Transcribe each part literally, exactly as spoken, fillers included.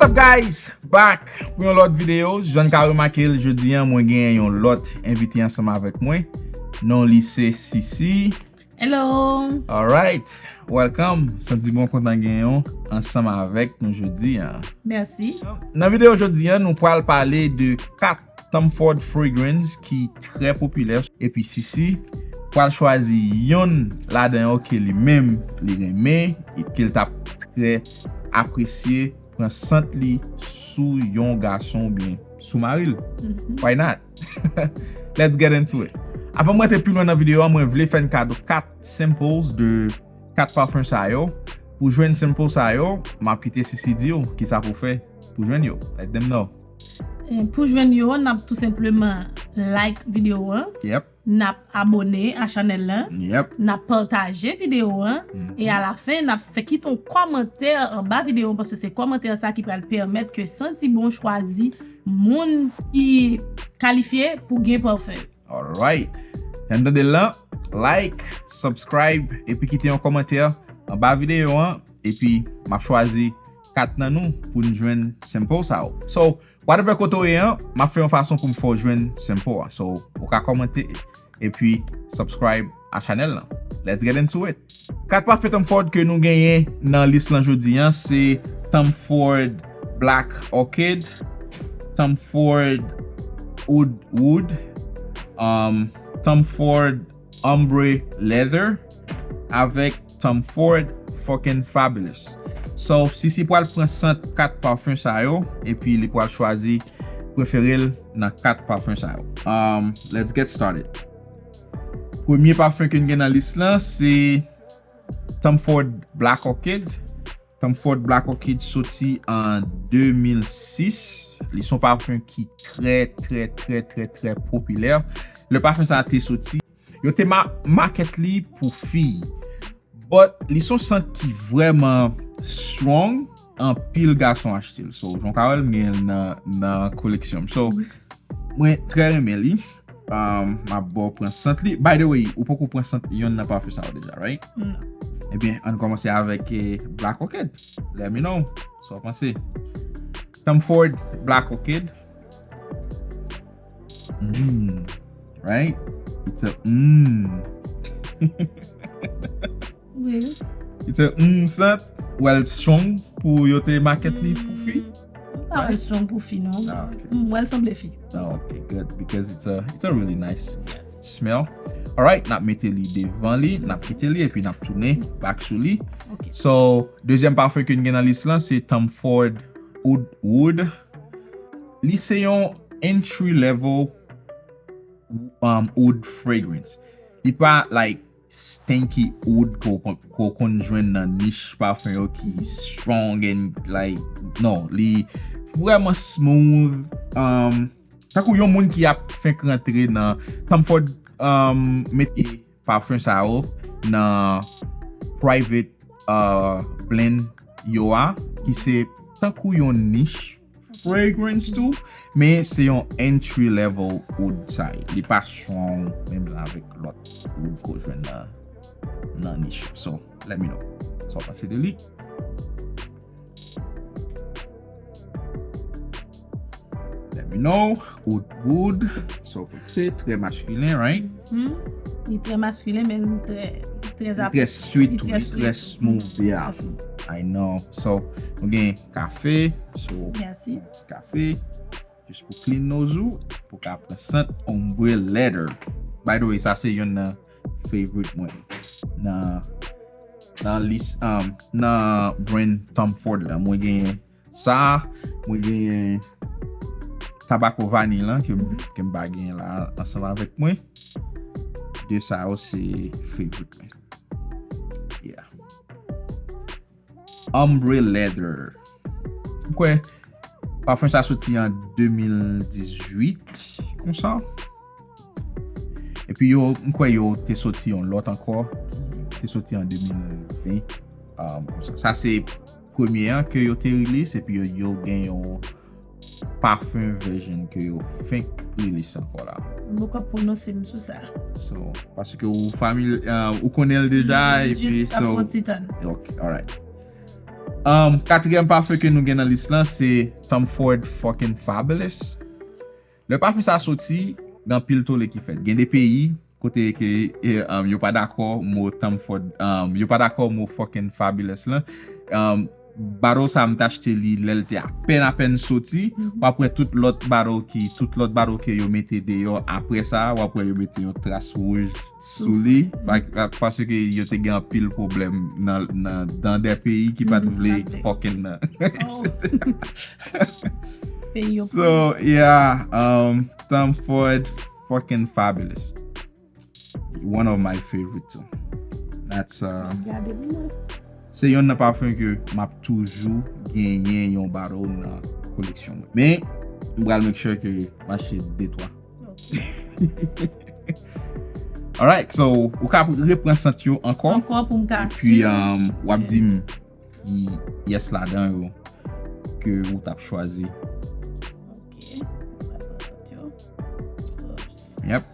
What's up, guys? Back pou yon lòt videyo. Jan n ka remake l, jodi a mwen genyen yon lòt envite ansanm avèk mwen. Non li se Sisi. Hello. Alright. Welcome. Santi bon kontan genyen w ansanm avèk nou jodi a. Mèsi. Nan videyo jodi a, nou pral pale de kat Tom Ford fragrance ki trè popilè. Epi Sisi pral chwazi yonn ladan yo ke li menm li renmen, e ke l t ap trè apresye pran sant li sou yon gason oubyen sou mari l. Why not? Let's get into it. Avan m rete pi lwen nan videyo a, mwen vle fè n kado kat samples de kat parfum sa yo. Pou jwenn sample sa yo, m ap kite Sisi di w kisa pou fè pou jwenn yo. Let them know. Eh, pou jwenn yo, n ap tou senpleman like videyo an. Yep. N ap abone a chanèl lan. Yep. N ap pataje videyo an. E a la fen, n ap fè kite yon kòmantè anba videyo an, paske se kòmantè sa ki pral pèmèt ke Santi Bon chwazi moun ki kalifye pou gen parfum. Alright. Jan n tande l lan, like, subscribe, epi kite yon kòmantè anba videyo an, epi m ap chwazi kat nan nou pou n jwenn sample sa yo. So, whatever kote w ye an, m ap fè yon fason pou m fè w jwenn sample a. So, ou ka kòmante, epi subscribe a chanèl lan. Let's get into it. Kat parfum Tom Ford ke nou genyen nan lis lan jodi a, se Tom Ford Black Orchid, Tom Ford Oud Wood, um, Tom Ford Ambre Leather, avèk Tom Ford Fucking Fabulous. So, Sisi pral pran sant kat parfum sa yo, epi li pral chwazi prefere l nan kat parfum sa yo. Um, let's get started. Premye parfum ke n gen nan lis lan, se Tom Ford Black Orchid. Tom Ford Black Orchid soti an de mil sis. Li se yon parfum ki trè, trè, trè, trè, trè popilè. Lè parfum sa a te soti, yo te ma-, market li pou fi. But li se yon sant ki vrèman strong, anpil gason achte l. So, jan w ka wè l, m gen l nan, nan koleksyon m. So, mwen trè renmen li. Um, m ap ba w pran sant li. By the way, ou poko pran sant yonn nan parfum sa yo deja, right? Non. Ebyen, ann kòmanse avèk, eh, Black Orchid. Let me know. Sa w panse? Tom Ford Black Orchid. Mm. Right? It's a mm. Wi. It's a mm scent. Well, strong pou yo te market li pou fi. M pa wè strong pou fi, non. Ah, ok. M wè l sanble fi. Ah, ok, good, because it's a, it's a really nice smell. Alright, n ap mete li devan li, n ap kite li, epi n ap tounen back sou li. Ok. So, dezyèm parfum ke n gen nan lis lan, se Tom Ford Oud Wood. Li se yon entry level, um, oud fragrance. Li pa, like, stinky oud ke w kon-, ke w konn jwenn nan nich parfum yo ki strong and, like, non, li vrèman smooth. Um, tankou yon moun ki ap fenk rantre nan Tom Ford, um, mete parfum sa yo nan private, uh, blend yo a, ki se tankou yon nich fragrance tou, men se yon entry level oud sa ye. Li pa strong menm jan avèk lòt oud ke w jwenn nan, nan nich. So, let me know. Sa w panse de li? Let me know. Oud, oud. Sa w panse? Trè maskilen, right? Hmm? Li trè maskilen, men li trè, li trè Li trè sweet, li trè smooth, yeah. I know. So, nou gen kafe. So, Mèsi. Ti kafe. Jis pou clean nose ou, pou ka pran sant Ambre Leather. By the way, sa se yonn nan favorite mwen. Nan, nan lis, um, nan brand Tom Ford la. Mwen genyen sa, mwen genyen tabako vaniy lan ke m, ke m pa genyen la ansanm avèk mwen. De sa yo se favorite mwen. Yeah. Ambre Leather. M kwè parfum sa soti an de mil dizuit, konsa. Epi yo, m kwè yo te soti yon lòt ankò. Te soti an de mil ven. Um, konsa. Sa se premye an ke yo te release, epi yo, yo gen yon parfum version ke yo fenk release ankò la. M poko pwononse m sou sa. So, paske ou familye, uh, ou konnen l deja, epi Jis ap so, fon ti tann. Ok, alright. Um, katriyèm pafen ke nou gen nan lis lan, se Tom Ford fucking Fabulous. Lè pafen sa soti, gen anpil tole ki fèt. Gen de peyi kote ke eh, um, yo pa dakò mo Tom Ford, um, yo pa dakò mo fucking Fabulous lan. Um, bottle sa m t achte li lè l te apèn apèn soti. W ap wè tout lòt bottle ki, tout lòt bottle ke yo mete deyò apre sa, w ap wè yo mete yon tras wouj sou li. Pa- pa- paske yo te gen anpil pwoblèm nan nan dans des pays ki pa t vle fucking nan. Peyi yo So yeah, um, Tom Ford fucking Fabulous. One of my favorite too. That's uh, Gade pou mwen. Se yon nan pafen ke m ap toujou genyen yon bottle nan koleksyon mwen. Men m pral make sure ke m achte de twa. Alright, so ou ka repran sant yo ankò. Ankò pou m ka Epi um, w ap di m ki yes ladan yo ke ou t ap chwazi. Ok. Repran sant yo. Oops. Yep.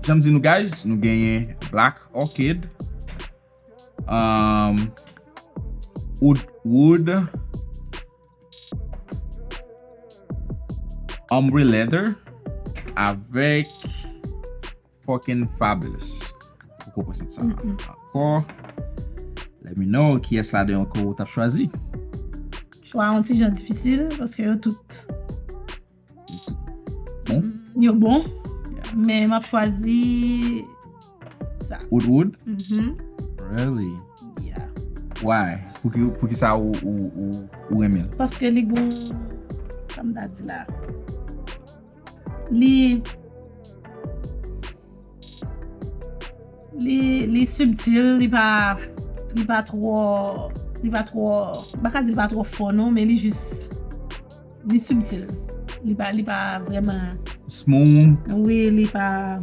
Jan m di nou guys, nou genyen Black Orchid, um, Oud Wood, Ombre Leather avèk fucking Fabulous. Ou konprann sa ankò. Let me know kiyès ladan yo ankò ou t ap chwazi. Chwa an ti jan difisil paske yo tout Bon. Yo bon. Men m ap chwazi sa. Oud Wood? Mhm. Really? Yeah. Why? Pou ki, pou ki sa ou, ou, ou, ou renmen l? Paske li gon, sa m ta di la. Li li li sibtil, li pa li pa twò li pa twò, m pa ka di li pa twò fò non, men li jis li sibtil. Li pa li pa vrèman Smooth. Wi, li pa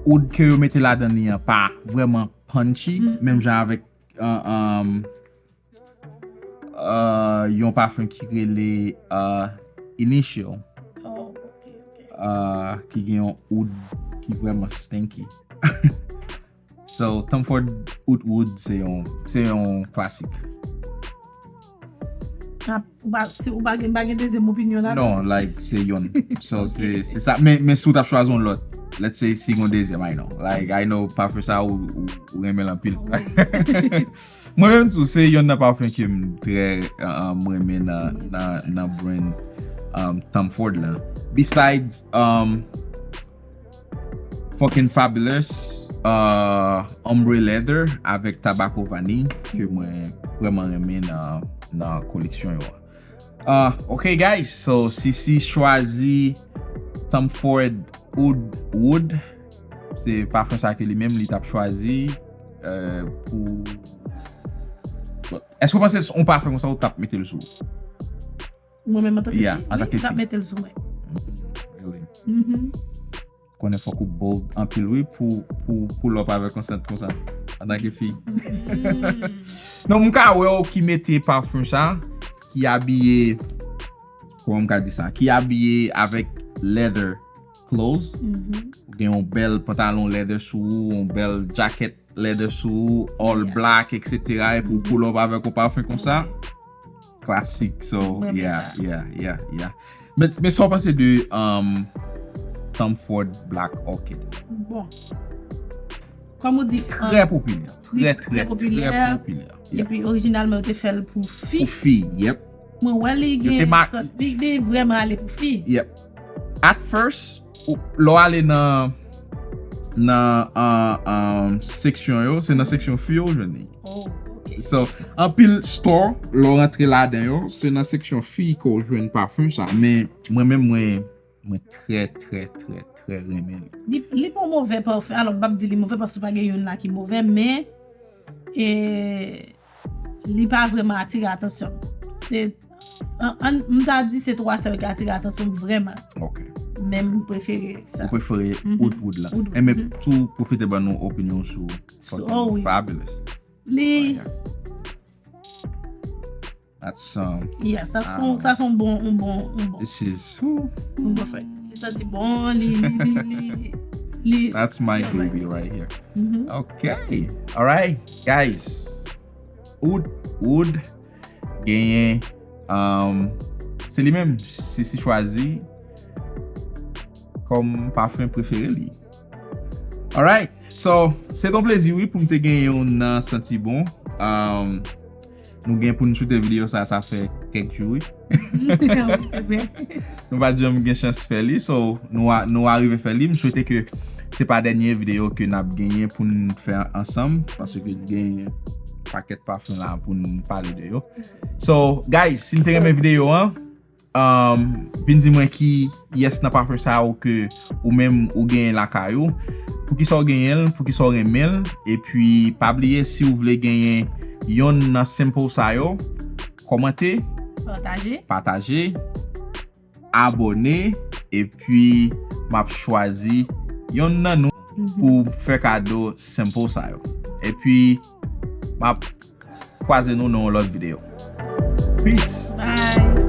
Oud ke yo mete ladan li an pa vrèman punchy, menm jan avèk uh, um, uh, yon pafen ki rele uh, Initial, Oh, ok, ok. uh, ki gen yon oud ki vrèman stinky. So, Tom Ford Oud Wood se yon, se yon klasik. Ah, ou pa si ou pa gen pa gen dezyèm opinyon la. Non, like, se yon. So, se se sa. Men, men si w t ap chwazi yon lòt, let's say, si yon dezyèm, I know. Like, I know, pafen sa, ou, ou, ou renmen l anpil. Mwen menm tou, se yon nan pafen ke m trè uh, m renmen nan, nan, nan brand um, Tom Ford la. Besides, um, fucking Fabulous, uh, Ombre Leather avèk Tabaco Vanille ke mwen vrèman renmen nan, nan koleksyon yo. Uh, ok guys, so Sisi chwazi Tom Ford Oud Wood. Se pafen sa ke li menm li t ap chwazi uh, pou. Èske w panse yon pafen konsa ou t ap mete l sou? Mwen menm antanke Yeah, fi, antanke wi, m t ap fi. Mete l sou mwen. Really? Mhm. Konnen fòk ou bold anpil wi pou pou pull up avèk yon sent konsa antanke fi. Non, m ka wè w ki mete pafen sa ki abiye, kòman m ka di sa, ki abiye avèk leather clothes. Mhm. Ou gen yon bèl pantalon leather sou ou, yon bèl jacket leather sou ou, all Yeah. black, et cetera. Epi ou pull up avèk yon pafen konsa. Klasik. So, Mwen renmen yeah, sa. yeah, yeah, yeah. Men, men sa w panse de um, Tom Ford Black Orchid? Bon. Kòm ou di, Trè popilè. li Trè, trè trè, popilè. Trè popilè. Yeah. Epi orijinalman yo te fè l pou fi. Pou fi, yep. Mwen wè li Yo gen te ma- sant- li li vrèman ale pou fi. Yep. At first, ou- lè w ale nan nan uh, um, seksyon yo, se nan seksyon fi yo w jwenn li. Oh, ok. So, anpil store, lè w rantre ladan yo, se nan seksyon fi ke w jwenn pafen sa. Men mwen menm mwen mwen trè trè trè trè renmen li. Li li pa move pafen. Alò m p ap di li move paske pa gen youn la ki move, men e li pa vrèman atire atansyon m. Se an, an, m ta di se twa sèl ki atire atansyon m vrèman. Ok. Men m prefere sa. Ou prefere Mhm. Oud Wood la. Oud Wood, E men mhm. Tou pwofite ban nou opinyon sou fucking Oh, wi. Fabulous. Li Oh, yeah. That's um, yeah, sa Ah. son sa son bon un bon un bon This is whew, un bon fèt. Se santi bon, li li li li li. That's my Yeah, baby right here. Mhm. Ok. Alright, guys. Oud Wood genyen, um, se li menm, Sisi chwazi kòm pafen prefere li. Alright, so, se t on plezi, wi, pou m te genyen w nan Santi Bon. Um, nou gen pou n choute videyo sa, sa fè kèk jou, wi. Nou pa t janm gen chans fè li, so, nou a, nou arive fè li. M swete ke se pa dènye videyo ke n ap genyen pou n fè ansanm, paske gen pakèt pafen la pou n pale de yo. So, guys, si n te renmen videyo an, um, vin di mwen ki yès nan pafen sa yo ke ou menm ou genyen lakay ou. Poukisa w genyen l, poukisa w renmen l. Epi, pa bliye, si w vle genyen yonn nan sample sa yo, kòmante, Pataje. Pataje, abòne, epi m ap chwazi yonn nan nou pou fè kado sample sa yo. Epi, m ap kwaze nou nan yon lòt videyo. Peace! Bye.